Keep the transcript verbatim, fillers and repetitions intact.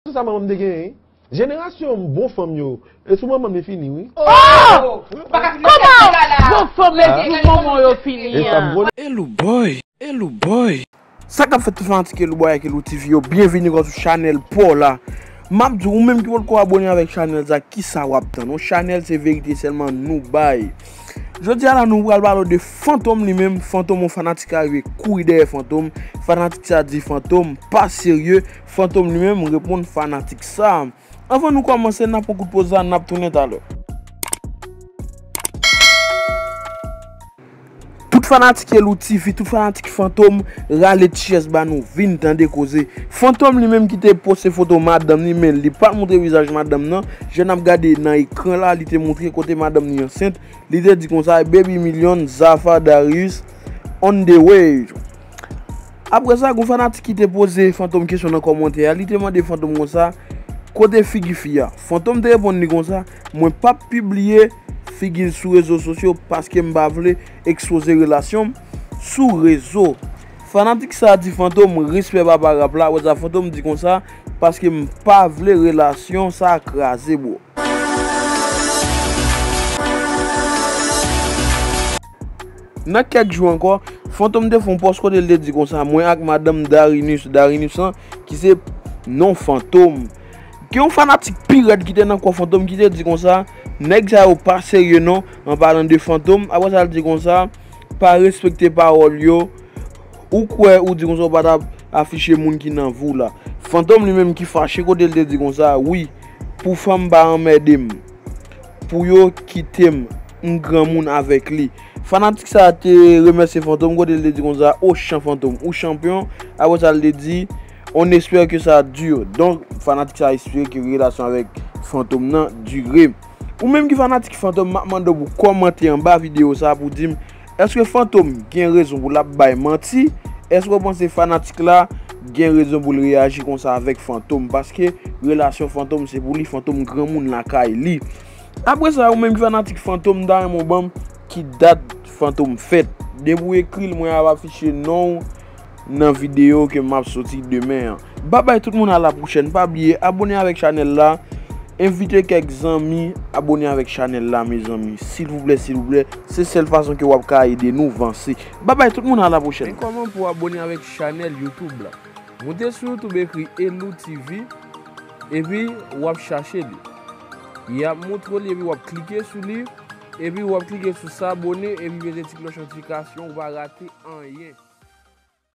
se sa manman m te genyen. Jenerasyon bon fanm yo, e sou manman m li fini, wi. Oh! Kòman bon fanm e sou manman yo fini an? Elouboy, Elouboy. Sa k ap fèt tout fanatik Elouboy ak Elou TV yo, byenvini ankò sou chanèl pa w la. M ap di w, ou menm ki potko abone avèk chanèl sa, kisa w ap tann? Yon chanèl se verite sèlman nou bay. Jodi a la nou pral pale w de Fantom li menm. Fantom, yon fanatik la rive kouri dèyè Fantom. Fanatik sa di Fantom pa serye. Fantom li menm reponn fanatik sa. Anvan nou kòmanse, n ap pran kout poz la, n ap tounen talè. Tout fanatik Elou TV, tout fanatik Fantom, rale ti chèz ba nou, vin tande koze. Fantom li menm ki te poste foto madanm li, men li pa t montre vizaj madanm nan. Jan n ap gade nan ekran la, li te montre kote madanm li ansent. Li te di konsa, Baby Million, Zafa Darius, on the way. Apre sa, gon fanatik ki te poze Fantom kesyon nan kòmantè a. Li te mande Fantom konsa, kote figi fi a? Fantom te reponn li konsa, mwen p ap pibliye figi l sou rezo sosyo paske m pa vle ekspoze relasyon m sou rezo. Fanatik sa di Fantom, respè papa rap la. Apre sa, Fantom di konsa, paske m pa vle relasyon sa kraze, bro. Nan kèk jou ankò, Fantom te fè yon pòs kote l te di konsa, mwen ak madanm Darinus, Darinus lan, ki se non Fantom. Gen yon fanatik pi rèd ki te nan kò Fantom ki te di konsa, nèg sa yo pa serye non, an palan de Fantom. Apre sa, l di konsa, pa respekte pawòl yo, ou kwè ou di konsa ou pa t ap afiche moun ki nan vi w la. Fantom li menm ki fache kote l te di konsa, wi, pou fanm pa anmède m, pou yo kite m, m granmoun avèk li. Fanatik sa te remèsye Fantom kote l te di konsa, o chan Fantom, ou chanpyon. Apre sa, l te di, on espère que ça dure. Donk, fanatik sa espere ke relasyon avèk Fantom nan dire. Ou menm ki fanatik Fantom, m ap mande w pou kòmante anba videyo sa pou di m, èske Fantom gen rezon pou l ap bay manti? Èske w panse fanatik la gen rezon pou l reyaji konsa avèk Fantom? Paske relasyon Fantom se pou li, Fantom granmoun lakay li. Apre sa, ou menm ki fanatik Fantom, m ta renmen w ban m ki dat Fantom fèt. Depi w ekri l, mwen ap afiche non w nan videyo ke m ap soti demen an. Babay tout moun, a la pwochèn. Pa bliye abone avèk chanèl la. Envite kèk zanmi abone avèk chanèl la, mezanmi. Silvouplè, silvouplè. Se sèl fason ke w ap ka ede nou vanse. Babay tout moun, a la pwochèn. Men kòman pou abone avèk chanèl YouTube la? Moute sou YouTube, ekri Elou TV, epi w ap chache li. Y ap montre w li, epi w ap klike sou li, epi w ap klike sou s'abonner, epi peze ti klòch notifikasyon, ou pa rate anyen.